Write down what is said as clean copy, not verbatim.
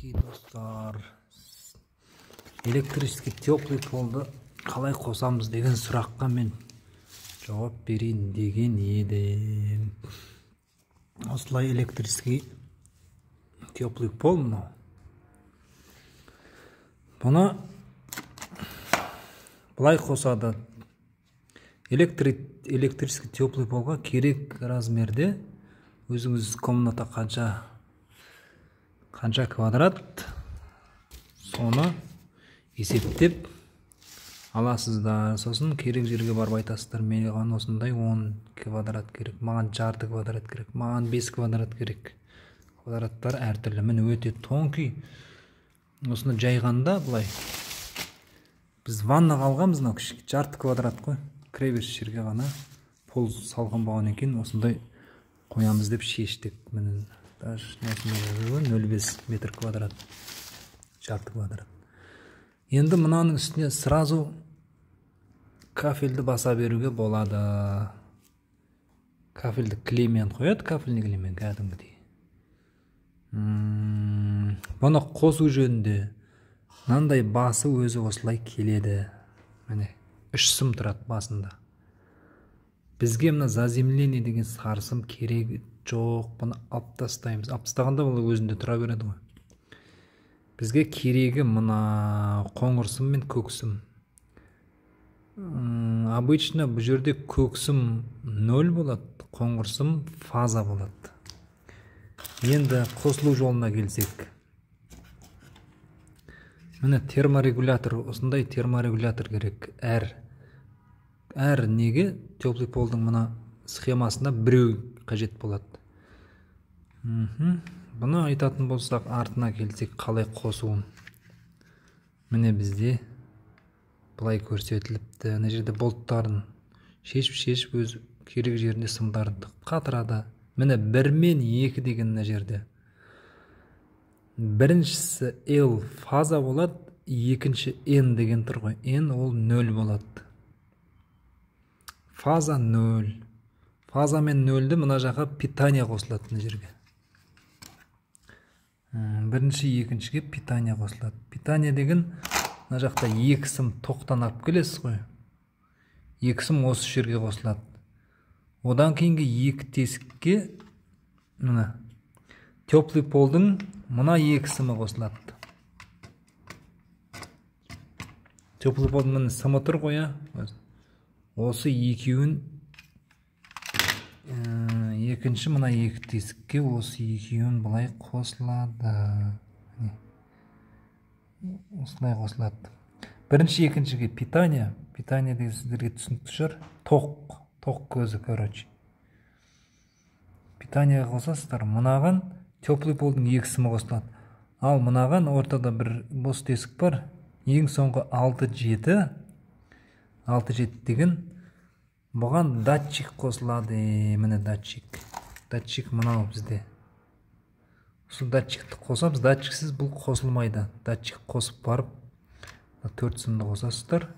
Мінекей, достар, электрический теплый полды қалай қосамыз деген сұраққа мен жауап берейін деген едім. Осылай электрический теплый пол мынау. Бұны былай қосады. Электрический теплый полға керек размерде өзіңіз комната қанша квадрат, соны есептеп аласыздар. Сосын керек жерге барып айтасыздар: маған осындай 10 квадрат керек, маған жарты квадрат керек, маған 5 квадрат керек. Квадраттар әртүрлі. Міне, өте тонкий. Осыны жайғанда былай, біз ваннаға алғанбыз, мынау кіші жарты квадрат қой, кіреберіс жерге ғана, пол салқын болғаннан кейін осындай қоямыз деп шештік. Міне, даже 0,5 метр квадрат, жарты квадрат. Енді мынаның үстіне сразу кафельді баса беруге болады. Кафельді клеймен қояды, кафельный клеймен кәдімгідей. Бұны қосу жөнінде мынандай басы өзі осылай келеді. Міне, үш сым тұрады басында. Бізге мына заземление деген сары сым керек жоқ, бұны алып тастаймыз. Алып тастағанда бұл өзінде тұра береді ғой. Бізге керегі мына қоңыр сым мен көк сым. Обычно бұл жерде көк сым нөл болады, қоңыр сым фаза болады. Енді қосылу жолына келсек, міне, терморегулятор, осындай терморегулятор керек. Әр неге, теплый полдың мына схемасында біреу қажет болады. Бұны айтатын болсақ, артына келсек, қалай қосуын, міне, бізде былай көрсетіліпті. Ана жерде болттарын шешіп шешіп, өз керек жеріне сымдарын тығып қатырады. Міне, 1 мен 2 деген мына жерде біріншісі L фаза болады, екінші N деген тұр ғой, N ол нөл болады, фаза нөл. Фаза мен нөлді мына жаққа питание қосылады. Мына жерге бірінші, екіншіге питание қосылады. Питание деген мына жақта екі сым тоқтан алып келесіз ғой, екі сым осы жерге қосылады. Одан кейінгі екі тесікке мына теплый полдың мына екі сымы қосылады. Теплый полдың, міне, сымы тұр ғой, иә, осы екеуін екінші мына екі тесікке осы екеуін былай қосылады. Осылай қосылады. Бірінші, екіншіге питание. Питание деген сіздерге түсінікті шығар, тоқ көзі, короче. Питание қосасыздар. Мынаған теплый полдың екі сымы қосылады. Ал мынаған ортада бір бос тесік бар, ең соңғы 6, 7. 6, 7 деген бұған датчик қосылады. Міне, датчик. Датчик мынау бізде. Осы датчикті қосамыз, датчиксіз бұл қосылмайды. Датчик қосып барып, төрт сымды қосасыздар.